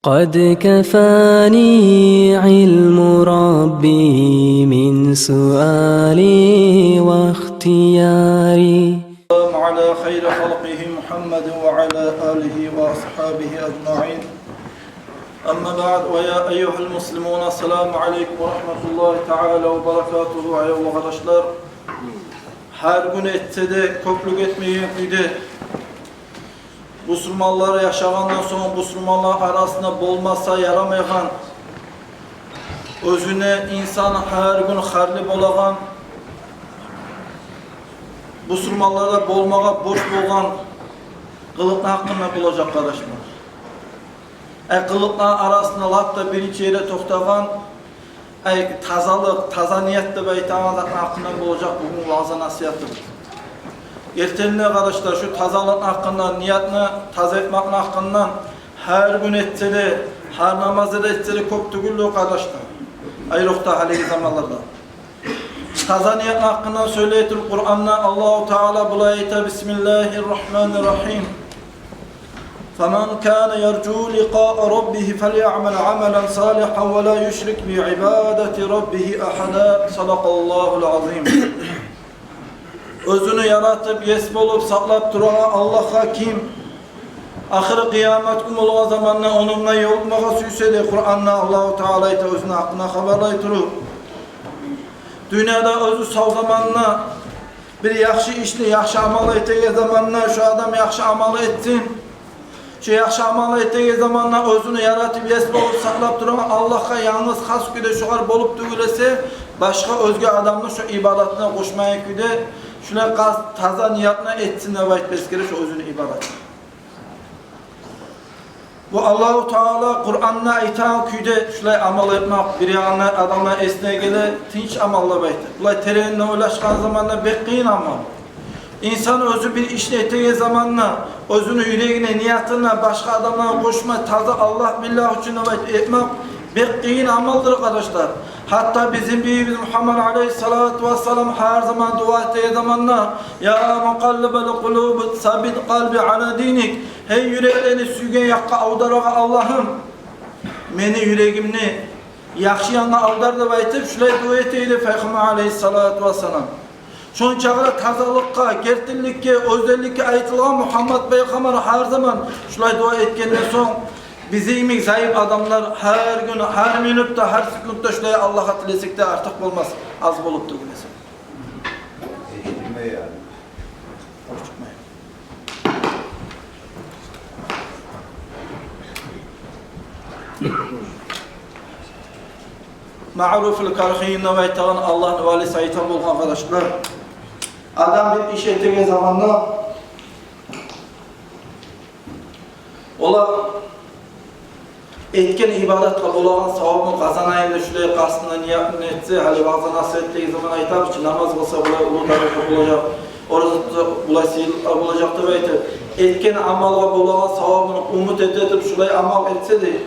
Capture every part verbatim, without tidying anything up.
قد كفاني علم ربي من سؤالي واختياري. على خير خلقه محمد وعلى آله وأصحابه أجمعين. أما بعد، ويا أيها المسلمون، السلام عليكم ورحمة الله تعالى وبركاته. Аявлу къардашлар, гьар гюн этсе де, кёплюк этмеген кюйде, бусурманлар яшагъандан сонг, бусурманлар арасында болмаса ярамайгъан, оьзюне инсан гьар гюн харли болагъан, бусурманларда болмагъа борч болгъан къылыкъны гьакъында болажакъ, къардашлар. Ай, къылыкъланы арасында лап да биринчи ерде токътагъан, ай, тазалыкъ, таза ният деп айтагъан затны гьакъындан болажакъ бугюн ваъза-насигьатыбыз. Эртенде, къардашлар, шу тазалыкъны гьакъындан, ниятны таза этмекни гьакъындан, гьар гюн этсе де, гьар намазда да этсе де кёп тюгюлдюр, къардашлар. Айрокъда гьалиги заманларда. Таза ниятны гьакъындан сёйлей туруп, Къуранда Аллагьу Таала булай айта: بسم الله الرحمن الرحيم. فمن كان يرجو لقاء ربه فليعمل عملا صالحا ولا يشرك بعبادة ربه أحدا. صدق الله العظيم. Оьзюню яратып, ес болуп, сакълап турагъан Аллагьгъа ким ахыр къыямат гюн болгъан заманда ону булан ёлукъмагъа сюйсе де, Къуранда Аллагьу Таала айта, оьзюню гьакъында хабарлай туруп, дюньяда оьзю сав заманда бир яхшы ишни, яхшы амал этеген заманда шу адам яхшы амал этсин. Шу яхшы амал этеген заманда оьзюню яратып, ес болуп, сакълап турагъан Аллагьгъа янгыз хас кюйде шогъар болуп тюгюл эсе, башгъа оьзге адамны шу ибадатына къошмайгъан кюйде, шулай къаз-, таза ниятны этсин деп айтып эсгере шу оьзюню ибадатын. Бу Аллагьу Таала Къуранда айтагъан кюйде шулай амал этмек, бир ягъындан адамланы эсине геле тынч амал деп айта. Булай теренине ойлашгъан заманда бек къыйын амал. Инсан оьзю бир ишни этеген заманда оьзюню юрегине, ниятына башгъа адамланы къошмай, таза Аллагь-биллагь учун деп айтып этмек бек къыйын амалдыр, къардашлар. Гьатта бизин бийибиз Мугьаммад алейгьиссалату вассалам гьар заман дуа этеген заманда: يا مقلب القلوب ثبت قلبي على دينك. Гьей, юреклени сюйген якъгъа авдарагъан Аллагьым, мени юрегимни яхшы янгъа авдар деп айтып, шулай дуа эте эди Пайхаммар алейгьиссалату вассалам. Шончакъы да тазалыкъгъа, гертиликге, оьзделикге айтылгъан Мугьаммад Пайхаммар гьар заман шулай дуа этгенден сонг, бизин йимик заип адамлар гьар гюн, гьар минутда, гьар секундда шулай Аллагьгъа тилесек де артыкъ болмас, аз болуп тюгюл эсе. Маъруфул Кархи деп айтагъан Аллагьны валиси айта болгъан, къардашлар, адам бир иш этеген заманда, олар этген ибадатгъа болагъан савабын къазанайым деп шулай къастына ниятын этсе, гьали ваъза-насигьат этеген заман айтабыз чы, намаз къылса булай уллу даража болажакъ, ораза тутса булай сыйлы болажакъ деп айтып, этген амалгъа болагъан савабын умут эте туруп шулай амал этсе де,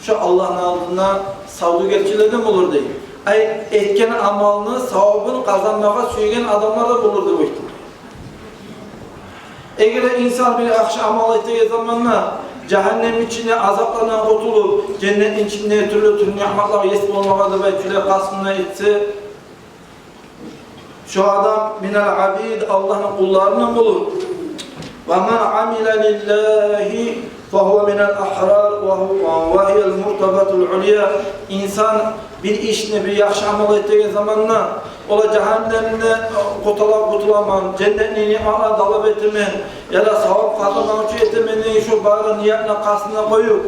шо Аллагьны алдында савдюгерчилерден болур дей. Ай, этген амалны савабын къазанмагъа сюйген адамлардан болур деп айтды. Эгер де инсан бир яхшы амал этеген заманда жагьаннемни ичинде азаплардан къутулуп, женнетни ичинде тюрлю-тюрлю ниъматлагъа ес болмагъа деп айтып, шулай къастына этсе, шо адам من العبيد, Аллагьны къулларындан болур. ومن عمل لله فهو من الأحرار وهو، وهي المرتبة العليا. Инсан бир ишни, бир яхшы амал этеген заманда, ола жагьаннемден къутула-, къутуламан, женнетни ниъматларын талап этемен, яда савап къазанмакъ учун этемен деген шо бары ниятны къастына къоюп,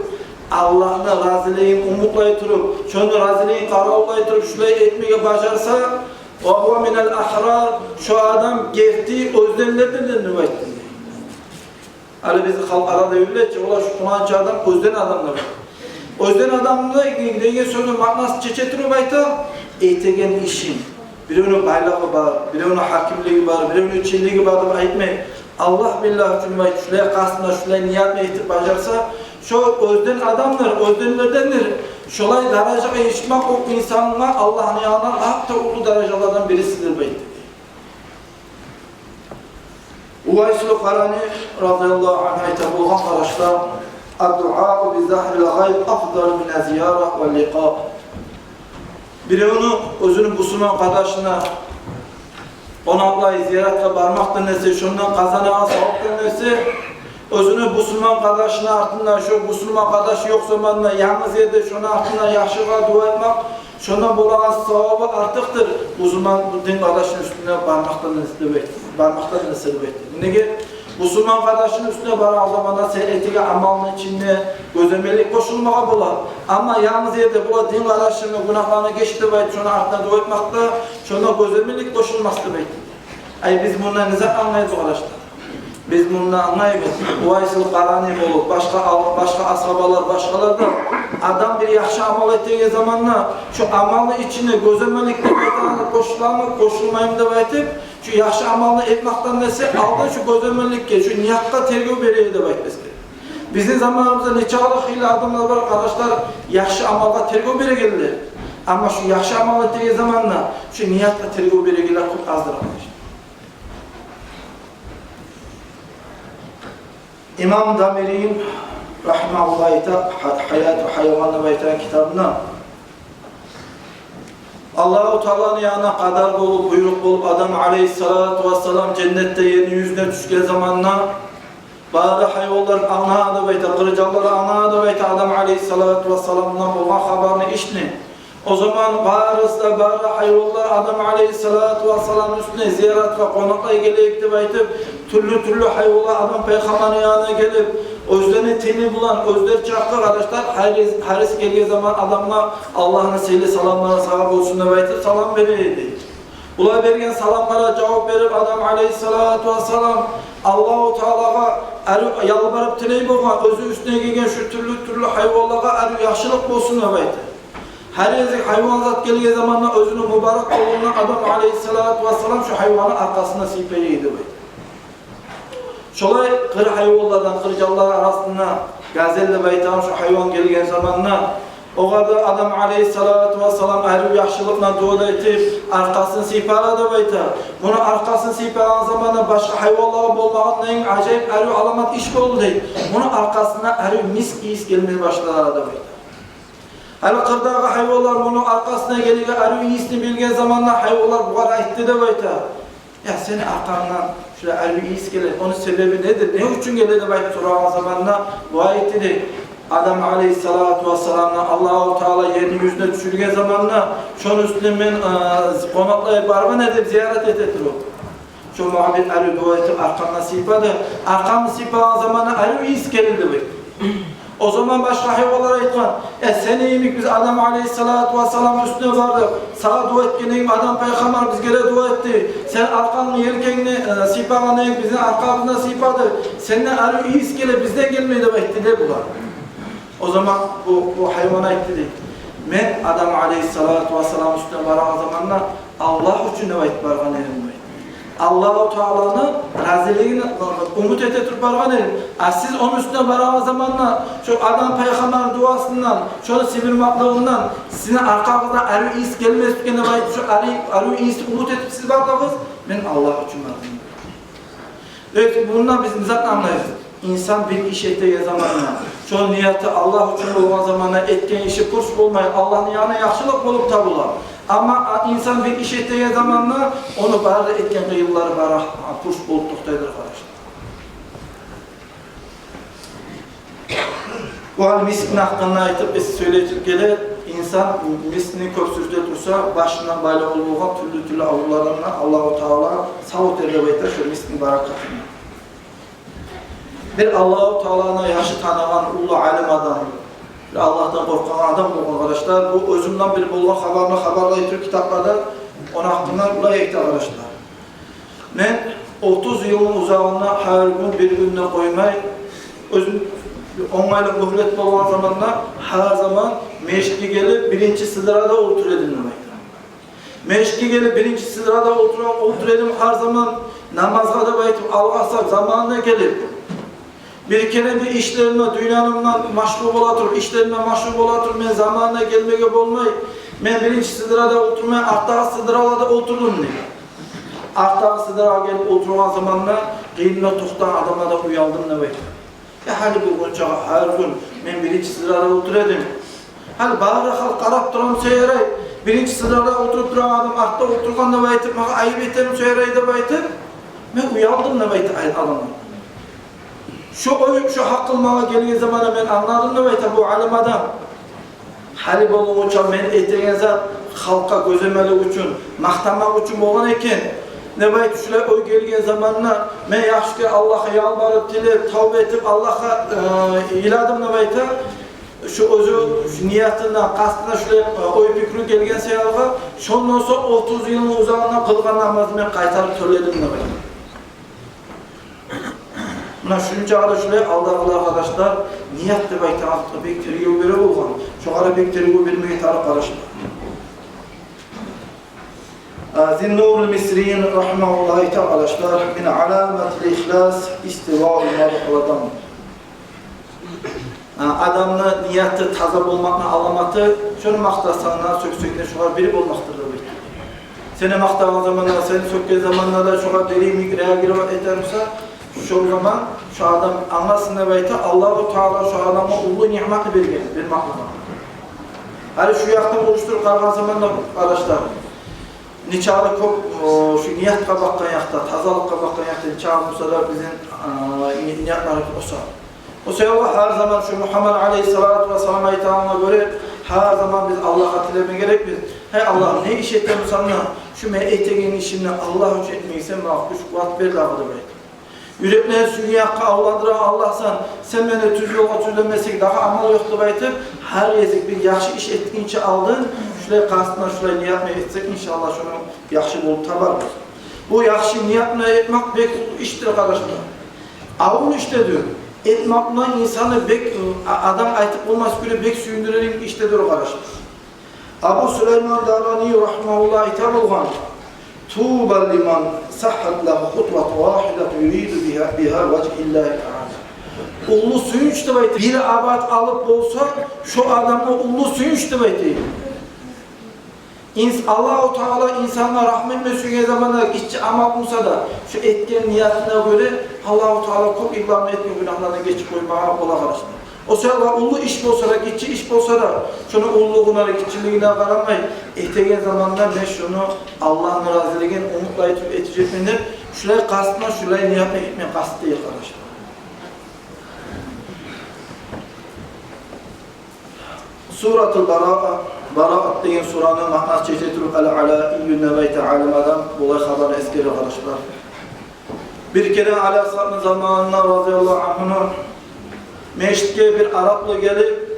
Аллагьны разилигин умутлай туруп, шону разилигин къаравуллай туруп, шулай этмеге бажарса, وهو من الأحرار, шо адам герти оьзденлерден деп айтды. Гьали бизин халкъ арада юрюле чи, олар шу пуланча адам оьзден адамлар. Оьзден адамлар деген сёзню маънасын чече туруп айта, этеген ишин. Биревню байлыгъы бар, биревню гьакимлиги бар, биревню чинлиги бар деп айтмай, Аллагь-биллагь учун деп айтып, шулай къастына, шулай ниятны этип бажарса, шо оьзден адамдыр, оьзденлердендир. Шолай даражагъа етишмек о инсангъа Аллагьны янындан лап да уллу даражалардан бирисидир деп айтды. Увайсул Къарани رضي الله عنه айта болгъан, къардашлар, الدعاء بظهر الغيب أفضل من الزيارة واللقاء. Биревню оьзюню бусурман къардашына къонакълай, зияратгъа бармакъдан эсе, шондан къазанагъан савапдан эсе, оьзюню бусурман къардашыны артындан, шо бусурман къардашы ёкъ заманда янгыз ерде шону артындан яхшыгъа дуа этмек, шондан болагъан савабы артыкъдыр бусурман дин къардашыны уьстюне бармакъдан эсе деп айт-, бармакъдан эсе деп айтды. Неге? Бусурман къардашыны уьстюне барагъан заманда сен этеген амалны ичинде гёземеллик къошулмагъа бола. Амма янгыз ерде бола дин къардашыны гюнагьларын геч деп айтып, шону артына дуа этмекде шонда гёземеллик къошулмас деп айтды. Ай, биз мундан не зат англайбыз, къардашлар? Биз мундан англайбыз, Увайсул Къарани болуп, башгъа ал-, башгъа асгьабалар, башгъалар да, адам бир яхшы амал этеген заманда, шо амалны ичинде гёземеллик деп айтагъан къошуламы, къошулмаймы деп айтып, шо яхшы амалны этмекден эсе, алдын шо гёземелликге, шо ниятгъа тергев бере эди деп айтмас герек. Бизин заманыбызда нечакъы хыйлы адамлар бар, къардашлар, яхшы амалгъа тергев берегенлер. Амма шо яхшы амал этеген заманда шо ниятгъа тергев берегенлер кёп аздыр, къардашлар. Имам Дамири рагьимагьуллагь айта, Гьа-, Гьаятул гьайван деп айтагъан китабында, Аллагьу Тааланы янындан къадар болуп, буйрукъ болуп, Адам алейгьиссалату вассалам женнетден ерни юзюне тюшген заманда, бары гьайванлар ана деп айта, къыржанлар ана деп айта, Адам алейгьиссалату вассаламдан болгъан хабарны эшитген. О заман барысы да, бары гьайванлар Адам алейгьиссалату вассаламны уьстюне зияратгъа, къонакълай гелейик деп айтып, тюрлю-тюрлю гьайванлар Адам пайхаммарны янына гелип, оьзлени тили булан, оьзлер чакъы, къардашлар, гьарис, гьарис гелген заман адамгъа Аллагьны сыйлы саламлары сагъа болсун деп айтып, салам бере эди. Булар берген саламлагъа жавап берип, Адам алейгьиссалату вассалам Аллагьу Таалагъа арив ялбарып тилей болгъан, оьзю уьстюне гелген шо тюрлю-тюрлю гьайванлагъа арив яхшылыкъ болсун деп айтып. Гьар гезик гьайван зат гелген заманда оьзюню мубарак къолундан Адам алейгьиссалату вассалам шо гьайванны аркъасына сыйпай эди деп айта. Шолай къыр гьайванлардан, къыржанлар арасында газель деп айтагъан шо гьайван гелген заманда, огъар да Адам алейгьиссалату вассалам арив яхшылыкъ булан дуа да этип, аркъасын сыйпады деп айта. Муну аркъасын сыйпагъан заманда башгъа гьайванлагъа болмагъан энг ажайып арив аламат иш болду дей. Муну аркъасына арив миск ийис гелме башлады деп айта. Гьали къырдагъы гьайванлар муну аркъасына гелеген арив ийисни билген заманда, гьайванлар бугъар айтды деп айта: «Я, сени аркъангдан шулай арив ийис геле, ону себеби недир, не учун геле?» — деп айтып сорагъан заманда, бу айтды дей: «Адам алейгьиссалату вассаламны Аллагьу Таала ерни юзюне тюшюрген заманда, шону уьстюне мен, э, къонакълай баргъан эдим, зиярат эте туруп. Шо магъа бир арив дуа этип, аркъамдан сыйпады. Аркъамны сыйпагъан заманда арив ийис гелди», — деп айтды. О заман башгъа гьайванлар айтгъан: «Э, сени йимик биз Адам алейгьиссалату вассаламны уьстюне бардыкъ. Сагъа дуа этген йимик Адам пайхаммар бизге де дуа этди. Сен аркъангны, елкенгни, э, сыйпагъан йимик бизин аркъабыздан сыйпады. Сенден арив ийис геле, бизден гелмей», — деп айтды дей булар. О заман бу, бу гьайван айтды дей: «Мен Адам алейгьиссалату вассаламны уьстюне барагъан заманда Аллагь учун деп айтып баргъан эдим, — деп айтды. — Аллагьу Тааланы разилигин умут эте туруп баргъан эдим. А сиз ону уьстюне барагъан заманда шо Адам пайхаммарны дуасындан, шону сибирмакълыгъындан сизин аркъагъыздан арив ийис гелмес экен деп айтып, шо арив, арив ийисни умут этип сиз бардыгъыз. Мен Аллагь учун бардым». Эки, мундан биз не зат англайбыз? Инсан бир иш этеген заманда, шону нияты Аллагь учун болгъан заманда, этген иши пурс болмай, Аллагьны янына яхшылыкъ болуп табула. Амма, а, инсан бир иш этеген заманда, ону бары да этген къыйынлары бары, а, пурс болуп токътайдыр, къардашлар. Бу гьали мискни гьакъында айтып, биз сёйлетип геле, инсан мискни кёп сюрте турса, башындан байлавлу болгъан тюрлю-тюрлю аврувлардан Аллагьу Таала сав этер деп айта шо мискни баракатындан. Бир Аллагьу Тааланы яхшы таныгъан уллу алим адам, бир Аллагьдан къоркъагъан адам болгъан, къардашлар, бу оьзюмден бир болгъан хабарны хабарлай туруп китапларда, ону гьакъында булай айта, къардашлар. Мен отуз йылны узагъында гьар гюн, бир гюн де къоймай, оьзюм онгайлы мюгьлет болгъан заманда гьар заман межитге гелип, биринчи сыдырада олтура эдим деп айта. Межитге гелип, биринчи сыдырада олтура, олтура эдим гьар заман, намазгъа деп айтып, алгъасап, заманына гелип. Бир керен бир ишлеримден, дюньямдан машгъул бола туруп, ишлеримден машгъул бола туруп, мен заманына гелмеге болмай, мен биринчи сыдырада олтурмай, артдагъы сыдыраларда олтурдум дей. Артдагъы сыдырагъа гелип олтургъан заманда къырыйымда токътагъан адамлардан уялдым деп айта. Гьали болгъунчагъа гьар гюн мен биринчи сыдырада олтура эдим. Гьали бары халкъ къарап турса ярай, биринчи сыдырада олтуруп турагъан адам артда олтургъан деп айтып, магъа айып этсе ярай деп айтып, мен уялдым деп айта ай-, адамлар. Шо ой, шо гьакъыл магъа гелген заманда мен англадым деп айта бу алим адам. Гьали болгъунча мен этеген зат халкъгъа гёземелик учун, макътанмакъ учун болгъан экен деп айтып, шулай ой гелген заманда мен яхшы ке Аллагьгъа ялбарып, тилеп, тавба этип, Аллагьгъа, э, йыладым деп айта. Шо оьзю, шо ниятына, къастына шулай, э, ой-пикру гелген саялы, шондан сонг отуз йылны узагъында къылгъан намазны мен къайтарып тёледим деп айта. Муна шунча къадар шулай алдагъылар, къардашлар, ният деп айтагъан затгъа бек тергев бере болгъан. Шогъар бек тергев бермеге тарыкъ, къардашлар. А, Зиннурул Мисрин рагьимагьуллагь айта, къардашлар: «Мин аламатил ихлас истиваул маръи аладан». А, адамны нияты таза болмакъны аламаты, шону макътасанг да, сёксенг де, шогъар бир болмакъдыр деп айта. Сени макътагъан заманда, сени сёккен заманда да шогъар бир йимик реагировать эте буса, шо заман шо адам англасын деп айта, Аллагьу Таала шо адамгъа уллу ниъматны берген, бермакълыгъын. Гьали шу якъдан урушдуруп къарагъан заманда, къардашлар, нечакъы кёп, о, шу ниятгъа бакъгъан якъда, тазалыкъгъа бакъгъан якъда нечакъы буса да бизин, а, ни-, ниятларыбыз осал. О саялы гьар заман шу Мугьаммад алейгьиссалату вассалам айтагъангъа гёре, гьар заман биз Аллагьгъа тилеме герекбиз. Гьей Аллагь, не иш этем бусам да, шу мен этеген ишимни Аллагь учун этмеге сен магъа гюч-къуват бер дагъы деп айтып. Юреклени сюйген якъгъа авландырагъан Аллагьсан, сен мени тюз ёлгъа тюзлемесенг, дагъы амал ёкъ деп айтып, гьар гезик бир яхшы иш этгинче алдын шулай къастына, шулай ниятны этсек, иншааллагь, шону яхшы болуп табарбыз. Бу яхшы ниятны этмек бек уллу ишдир, къардашлар. Авур иш де дюр. Этмек булан инсанны бек, а-, адам айтып болмас кюйде бек сююндюреген иш де дюр, къардашлар. Абу Сулайман Дарани рагьимагьуллагь айта болгъан: «Туба лиман саххат лагьу хутватун вагьидатун юриду бигьа, бигьа важгьиллагьи таала». Уллу сююнч деп айта. Бир абат алып болса, шо адамгъа уллу сююнч деп айта. Инс-, Аллагьу Таала инсангъа рагьму этме сюйген заманда, гиччи амал буса да, шо этген ниятына гёре Аллагьу Таала кёп йылларда этген гюнагьларын гечип къоймагъа бола, къардашлар. О саялы уллу иш болса да, гиччи иш болса да, шону уллулугъуна, гиччилигине къарамай, этеген заманда мен шону Аллагьны разилигин умутлай туруп этежекмен деп, шулай къастына, шулай ниятны этме къаст этейик, къардашлар. Суратул Бараа, Бараат деген сураны маънасын чече туруп, Ал-Алаийюн деп айта алим адам, булай хабарны эсгере, къардашлар. Бир керен Али асгьабны заманында, разияллагьу ангьуну, межитге бир араплы гелип,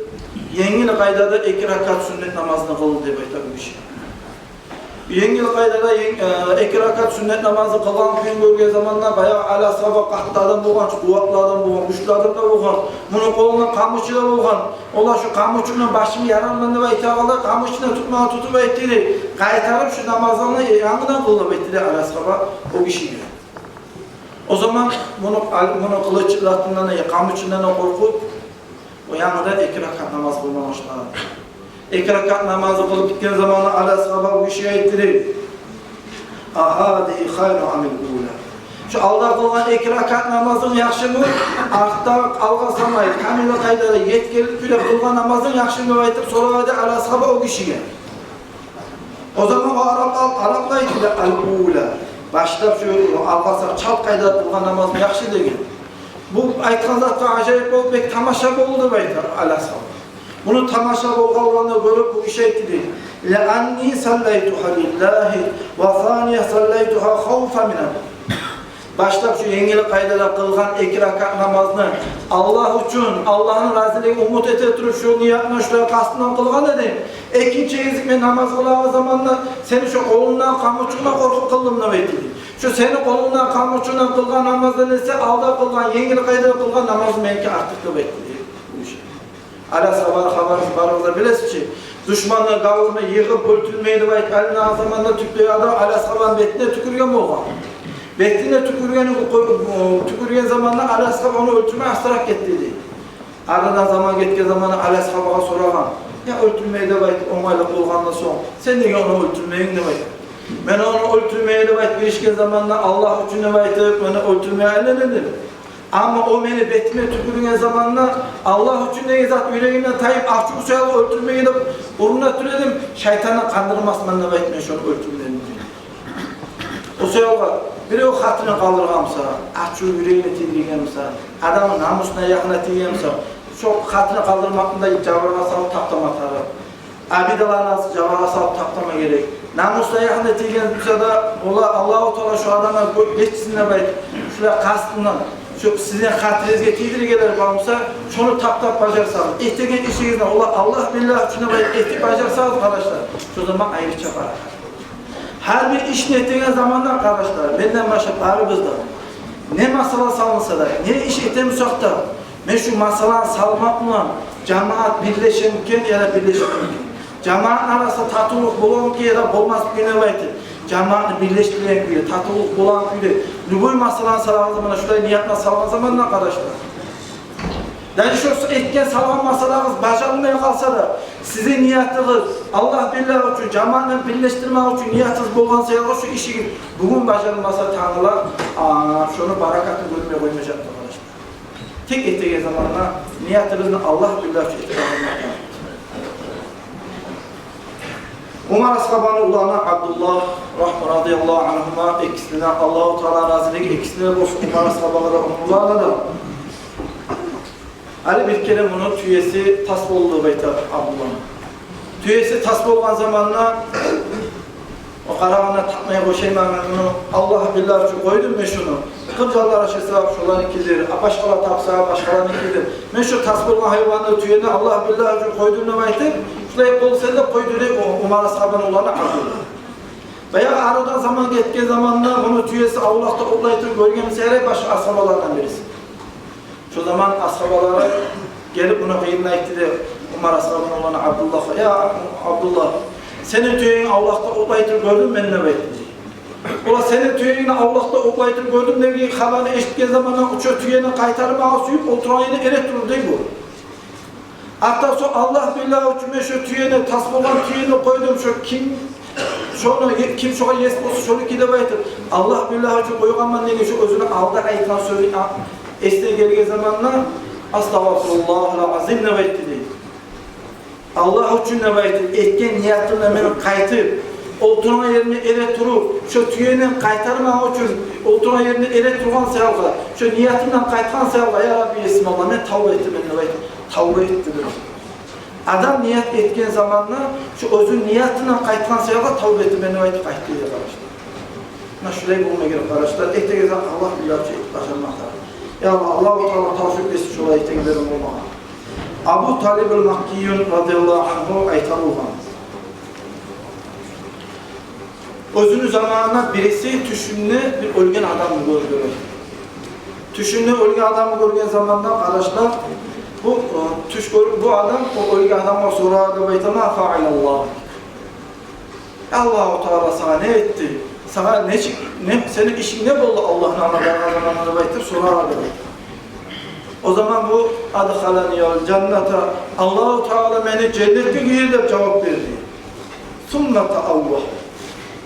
енгил къайдада эки ракаат сюннет намазны къыл деп айта бу гиши. Енгил къайдада ен-, э, эки ракаат сюннет намазны къылгъан кюйню гёрген заманда, баягъы Али асгьаба къатты адам болгъан чы, къуватлы адам болгъан, гючлю адам да болгъан, муну къолунда къамучу да болгъан. Олар шу къамучу булан башымны ярарман деп айтагъанда, къамучуну тутмагъа тутуп айтды дей: «Къайтарып шу намазынгны янгыдан къыл», – деп айтды дей Али асгьаба о гишиге. О заман муну, муну къылыч затындан, э, къамучундан къоркъуп, о янгыдан эки ракаат намаз къылма башлагъан. Эки ракаат намазны къылып битген заманда Али асгьаба бу гишиге айтды дей: «Агьазигьи хайрун амил ула? Шу алда къылгъан эки ракаат намазынг яхшымы, артда алгъасамай, камил къайдада, етгенли кюйде къылгъан намазынг яхшымы?» – деп айтып сорай дей Али асгьаба о гишиге. О заман о арап, арап айтды дей: «Ал-ула». Башлап шу алгъасап, чалт къайдада къылгъан намазым яхшы деген. Бу айтгъан затгъа ажайып болуп, бек тамаша болду деп айта Али асгьаба. Муну тамаша болгъанлыгъын гёрюп, бу гиши айтды дей: «Лианни саллайтугьа лиллагьи ва сания саллайтугьа хавфа миналлагь». Башлап шу енгил къайдада къылгъан эки ракаат намазны Аллагь учун, Аллагьны разилигин умут эте туруп, шу ниятны шулай къастындан къылгъан эдим. Экинчи гезик мен намаз къылагъан заманда сени шу къолунгдан къамучунгдан къоркъуп къылдым деп айтды дей. Шу сени къолунгдан къамучунгдан къылгъан намаздан эсе алда къылгъан, енгил къайдада къылгъан намазым меники артыкъ деп айтды дей. Али асгьабаны хабарын барыгъыз да билесиз чи. Душманны, гавурну йыгъып оьлтюрмей деп айтып айланагъан заманда тюпдеги адам Али асгьабаны бетине тюкюрген болгъан. Бетине тюкюрген, тюкюрген заманда Али асгьаба ону оьлтюрмей астаракъ гетди дей. Арадан заман гетген заманда Али асгьабагъа сорагъан: «Я, оьлтюрмей деп айтып, онгайлы болгъандан сонг, сен неге ону оьлтюрмейин?» – деп айтып. «Мен ону оьлтюрмей деп айтып гиришген заманда, Аллагь учун деп айтып, мен оьлтюрмей айлана эдим. Амма о мени бетиме тюгюрген заманда, Аллагь учун деген зат юрегимден тайып, ачув саялы оьлтюрмейин деп урунуп тура эдим, шайтанны къандырмасман деп айтып, мен шону оьлтюрмедим. О саялы бирев хатирин къалдыргъан буса, ачув юрегине тийдирген буса, адамны намусуна, аягъына тийген буса, шо хатирин къалдырмакъны да жабыргъа салып таптама тарыкъ. Обидаларын жабыргъа салып таптама герек. Намусуна, аягъына тийген буса да, ола Аллагьу Таала шо адамлар гё-, гечсин деп айтып, шулай къастындан, шо сизин хатиригизге тийдиргенлер бар буса, шону таптап бажарсагъыз, этеген ишигизни ола Аллагь, биллагь учун деп айтып этип бажарсагъыз, къардашлар, шо заман айрыча баракат. Гьар бир ишни этеген заманда, къардашлар, менден башлап барыбыз да, не масъала салынса да, не иш этемисакъ да, мен шу масъаланы салмакъ булан жамаат бирлешемикен яда бирлешмеймикен, жамаатны арасында татывлукъ боламыкен яда болмасмыкен деп айтып, жамаатны бирлешдиреген кюйде, татывлукъ болгъан кюйде, любой масъаланы салагъан заманда, шулай ниятны салгъан заманда, къардашлар, даже шо этген, салгъан масъалагъыз бажарылмай къалса да, сизин ниятыгъыз Аллагь, биллагь учун, жамаатны бирлешдирмек учун ниятыгъыз болгъан саялы, шо ишигиз бугюн бажарылмаса, тангала, а, шону баракатын гёрмей къоймажакъ, къардашлар. Тек этеген заманда ниятыбызны Аллагь, биллагь учун этип къоймакъ. Умар асгьабаны уланы Абдуллагь, рагьма-, радияллагьу ангьума, экисине Аллагьу Таала разилиги экисине болсун, Умар асгьабагъа да, ону уланына да. Гьали бир керен муну тюеси тас болду деп айта Абдуллагьны. Тюеси тас болгъан заманда, о къарагъанда, тапмай къошайман мен муну, Аллагь, биллагь учун къойдум мен шуну. Къыр жанлар ашаса, шоларныкидир, а башгъалар тапса, башгъаларныкидир. Мен шо тас болгъан гьайванны, тюени Аллагь, биллагь учун къойдум деп айтып, шулай къол силлеп къойду дей о Умар асгьабаны уланы Абдуллагь. Баягъы арадан заман гетген заманда муну тюеси авлакъда отлай туруп гёрген буса ярай башгъа асгьабалардан бириси. Шо заман асгьабалары гелип муну къырыйына айтды дей, Умар асгьабаны уланы Абдуллагьгъа: «Я Абдуллагь, сени тюенг авлакъда отлай туруп гёрдюм мен», — деп айтды дей. Ола: «Сени тюенг авлакъда отлай туруп гёрдюм» деген хабарны эшитген заманда, о шо тюени къайтармагъа сююп, олтургъан ерине эретуруп дей бу. Артда сонг: «Аллагь, биллагь учун мен шо тюени, тас болгъан тюени къойдум, шо ким, шону е-, ким шогъа ес болса, шонуки», — деп айтып, «Аллагь, биллагь учун къойгъанман» деген шо оьзюню алда айтгъан сёзюн а-, эсине гелген заманда: «Астагъфируллагьал азим», — деп айтды дей. «Аллагь учун, — деп айтып, — этген ниятымдан мен къайтып, олтургъан ерине эретуруп, шо тюени къайтармакъ учун олтургъан ерине эретургъан саялгъа, шо ниятымдан къайтгъан саялгъа, я Рабби, есим Аллагь, мен тавба этемен», — деп айтып, тавба этди дей. Адам ният этген заманда, шо оьзюню ниятындан къайтгъан саялгъа тавба этемен деп айтып къайтды дей, къардашлар. Муна шулай болма герек, къардашлар. Этеген зат Аллагь, биллагь учун этип бажармакъ тарыкъ. Я Аллагь, Аллагьу Таала тавфикъ берсин шолай этегенлерден болмагъа. Абу Талиб ал-Маккийюн, радияллагьу ангьу, айта болгъан: оьзюню заманында бириси тюшюнде бир оьлген адамны гёрдю. Тюшюнде оьлген адамны гёрген заманда, къардашлар, бу, э, тюш гёрюп, бу адам о оьлген адамгъа сорады деп айта: «Ма фаалаллагь? Аллагьу Таала сагъа не этди? Сагъа нечик, не, сени ишинг не болду Аллагьны алдына баргъан заманда?» — деп айтып сорады деп айта. О заман бу: «Адхаланиял жанната, Аллагьу Таала мени женнетге гийирди», — деп жавап берди. Сумма таавваха.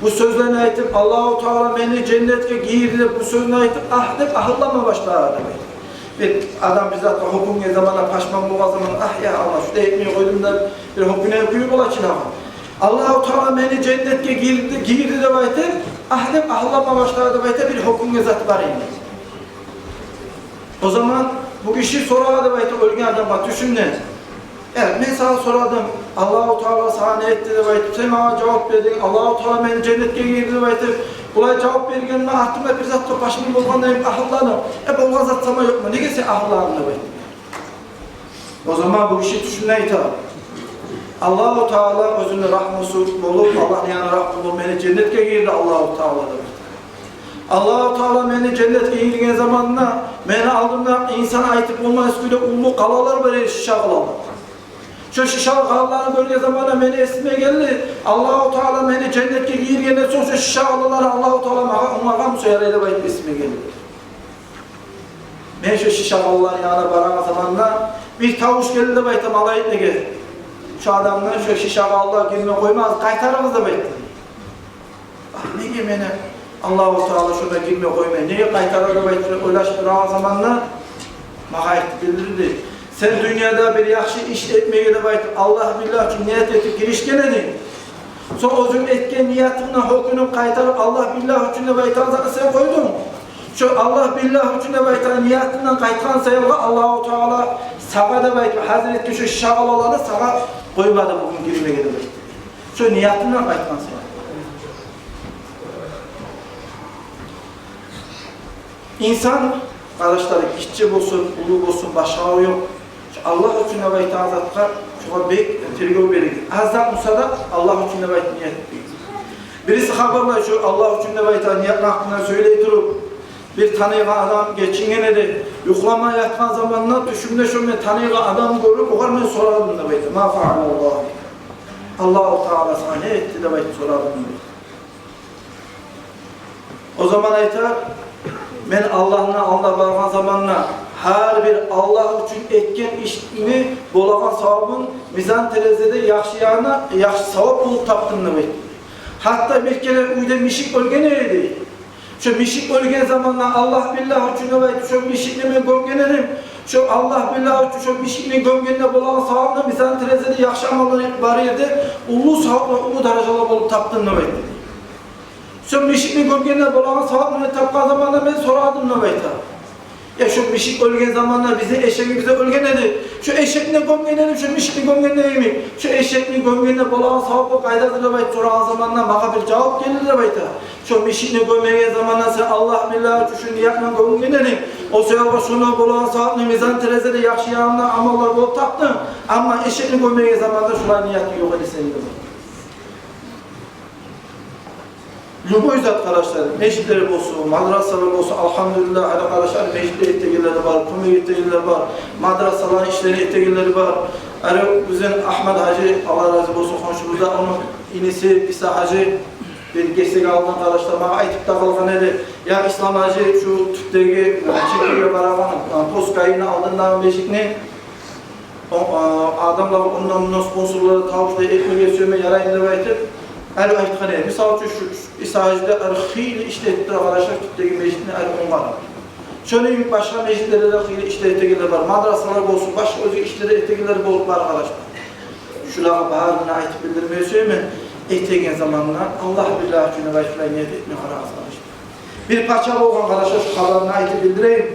Бу сёзлени айтып, «Аллагьу Таала мени женнетге гийирди» деп, бу сёзню айтып, агь деп агьыллама башлады деп айта. Бир адам бир затгъа гьёкюнген заманда, пашман болгъан заманда: «Агь, я Аллагь, шулай этмей къойдум», — деп бир гьёкюнеген кюю бола чы дагъы. «Аллагьу Таала мени женнетге гийирди, гийирди» деп айтып, агь деп агьыллама башлады деп айта, бир гьёкюнген зат бар эди. О заман бу гиши сорады деп айта оьлген адамгъа тюшюнде: «Э, мен сагъа сорадым, Аллагьу Таала сагъа не этди деп айтып, сен магъа жавап бердинг, Аллагьу Таала мени женнетге гийирди деп айтып, булай жавап бергениме артымда бир затгъа пашман болгъандай агьылладым. Э, болгъан зат сама ёкъму? Неге сен агьылладынг?» — деп айтып. О заман бу гиши тюшюнде айта: «Аллагьу Таала оьзюню рагьмусу болуп, Аллагьны яны рагьму болуп, мени женнетге гийирди Аллагьу Таала», — деп айта. «Аллагьу Таала мени женнетге гийирген заманында мени алдымда инсан айтып болмас кюйде уллу къалалар бар эди, шиша къалалар. Шо шиша къалаланы гёрген заманда мени эсиме гелди, Аллагьу Таала мени женнетге гийиргенден сонг шо шиша къалаланы Аллагьу Таала магъа онгаргъан буса ярай деп айтып эсиме гелди. Мен шо шиша къалаланы янына барагъан заманда бир тавуш гелди деп айта малайиклеге: шо адамны шо шиша къалалар гирме къоймагъыз, къайтарыгъыз деп айтды. Неге мени Аллагьу Таала шонда гирме къоймай. Неге къайтара деп айтып ойлашып турагъан заманда, магъа айтып билдирди: сен дюньяда бир яхшы иш этмеге деп айтып, Аллагь-биллагь учун ният этип гиришген эдинг. Сонг оьзюнг этген ниятынгны гьёкюнюп къайтарып, Аллагь-биллагь учун деп айтагъан затны сен къойдунг. Шо Аллагь-биллагь учун деп айтагъан ниятынгдан къайтгъан саялы Аллагьу Таала сагъа деп айтып, гьазир этген шо шагъалаланы сагъа къоймады бугюн гирмеге деп айтып. Шо ниятынгдан къайтгъан саялы. Инсан, къардашлар, гиччи болсун, уллу болсун, башгъалыгъы ёкъ. Шо Аллагь учун деп айтагъан затгъа шогъар бек тергев береген. Аз зат буса да Аллагь учун деп айтып ният этеген. Бириси хабарлай, шо Аллагь учун деп айтагъан ниятны гьакъында сёйлей туруп, бир таныйгъан адам гечинген эди. Юхламай ятгъан заманда тюшюмде шо мен таныйгъан адамны гёрюп, огъар мен сорадым деп айта. Ма фаалаллагь? Аллагьу Таала сагъа не этди деп айтып сорадым деп айта. О заман айта: мен Аллагьны алдына баргъан заманда, гьар бир Аллагь учун этген ишимни болагъан савабын мизан терезеде яхшы янына, яхшы савап болуп тапдым деп айта. Гьатта бир керен уьйде мишик оьлген эди. Шо мишик оьлген заманда Аллагь-биллагь учун деп айтып, шо мишикни мен гёмген эдим. Шо Аллагь-биллагь учун шо мишикни гёмгенде болагъан савабын мизан терезеде яхшы амаллар бар ерде уллу саваплар, уллу даражалар болуп тапдым деп айта. Шо мишикни гёмгенде болагъан савапны тапгъан заманда мен сорадым деп айта. Я, шо мишик оьлген заманда бизин эшегибиз де оьлген эди. Шо эшекни гёмген эдим, шо мишикни гёмгенде йимик. Шо эшекни гёмгенде болагъан савап къайдадыр деп айтып сорагъан заманда магъа бир жавап гелди деп айта. Шо мишикни гёмеген заманда сен Аллагь-биллагь учун шо ниятны гёмген эдинг. О саялы шонда болагъан савапны мизан терезеде яхшы янына амаллар болуп тапдынг. Амма эшекни гёмеген заманда шолай ниятынг ёкъ эди сени деп айта. Любой зат, къардашлар, межитлер болсун, мадрасалар болсун, алгьамдулиллагь, гьали, къардашлар, межитлер этегенлер бар, кёмек этегенлер бар, мадрасаланы ишлерин этегенлер бар. Гьали бизин Агьмат гьажи, Аллагь рази болсун, хоншубузда, ону иниси Иса гьажи бир гесек алдын, къардашлар, магъа айтып да къалгъан эди. Я Ислам гьажи, шу тюпдеги, э, чекеге барагъан, э, пост ГАИ-ни алдындагъы межитни О, а, адамлар ондан-мундан спонсорлар табып, шулай этмеге сюемен, яраймы деп айтып, гьали айтгъан эди. Мисал учун, шу, шу Иса гьажи де гьали хыйлы ишлетип тура, къардашлар, тюпдеги межитни гьали онгарып. Шону йимик башгъа межитлерде де хыйлы ишлер этегенлер бар. Мадрасалар болсун, башгъа оьзге ишлер этегенлер болуп бар, къардашлар. Шуланы барын да айтып билдирмеге сюемен. Этеген заманда Аллагь-биллагь учун деп айтып, шулай ният этме къарагъыз, къардашлар. Бир пача болгъан, къардашлар, шу хабарын айтып билдирейим.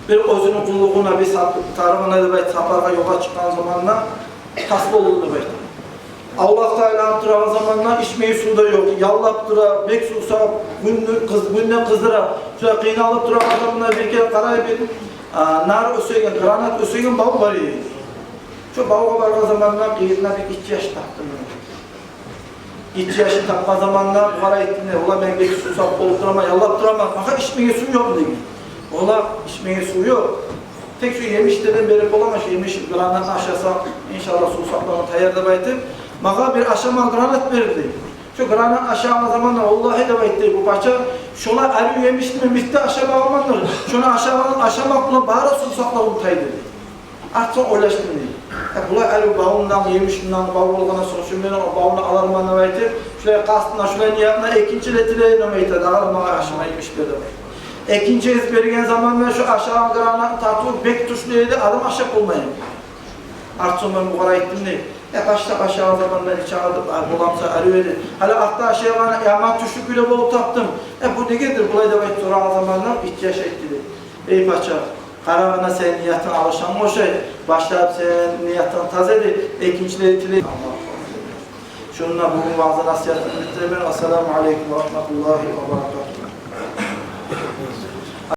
Бир оьзюню къуллугъуна, бир сап-, тарыгъына деп айт, сапаргъа ёлгъа чыкъгъан заманда тас болду деп айт. Авлакъда айланып турагъан заманда ичмеге сув да ёкъ, яллап тура, бек сувсап, гюнню къыз-, гюн де къыздыра. Шулай къыйналып турагъан заманда бир керен къарай, бир, а, нар оьсеген, гранат оьсеген бав бар эди. Шо бавгъа баргъан заманда къырыйында бир гиччи яш тапды. Гиччи яшны тапгъан заманда бугъар айтды: "Не, валлагь, мен гече сувсап болуп тураман, яллап тураман, магъа ичмеге сув ёкъ", - деген. "Валлагь, ичмеге сув ёкъ. Тек шу емишлерден берип боламан, шу емиш гранатны ашасанг, иншаллагь, сувсаплыгъынг таяр", - деп айтып, магъа бир ашама гранат берди. Шу гранатны ашагъан заманда, "Валлагь, - деп айтды бу пача, - шолай арив емишни мен битте ашамагъанмандыр. Шону ашагъан, ашамакъ булан бары сувсаплыгъым тайды", - деди. Артсонг ойлашдым, дей. Э, булай гьали бавундан, емишинден бав болгъандан сонг, шу мен о бавну аларман деп айтып, шулай къастына, шулай ниятына экинчилей тилей деп айта, дагъы магъа ашама емиш бер деп. Экинчи гез берген заманда шу ашагъан гранатны татыву бек тюшлю эди, адам ашап болмай. Артсонг мен бугъар айтдым, дей. Э, башда ашагъан заманда нечакъы да, а, боламса арив эди. Гьали артда ашагъанда яман тюшлю кюйде болуп тапдым. Э, бу негедир булай деп айтып сорагъан заманда гиччи яш айтды, дей. Эй пача, къарагъанда сени ниятынг алышгъан ошай, башлап сени ниятынг таза эди, экинчилей тилей. Шунда бугюн ваъза-насигьатымны битиремен. Ассаламу алейкум ва рагьматуллагьи ва баракатугь.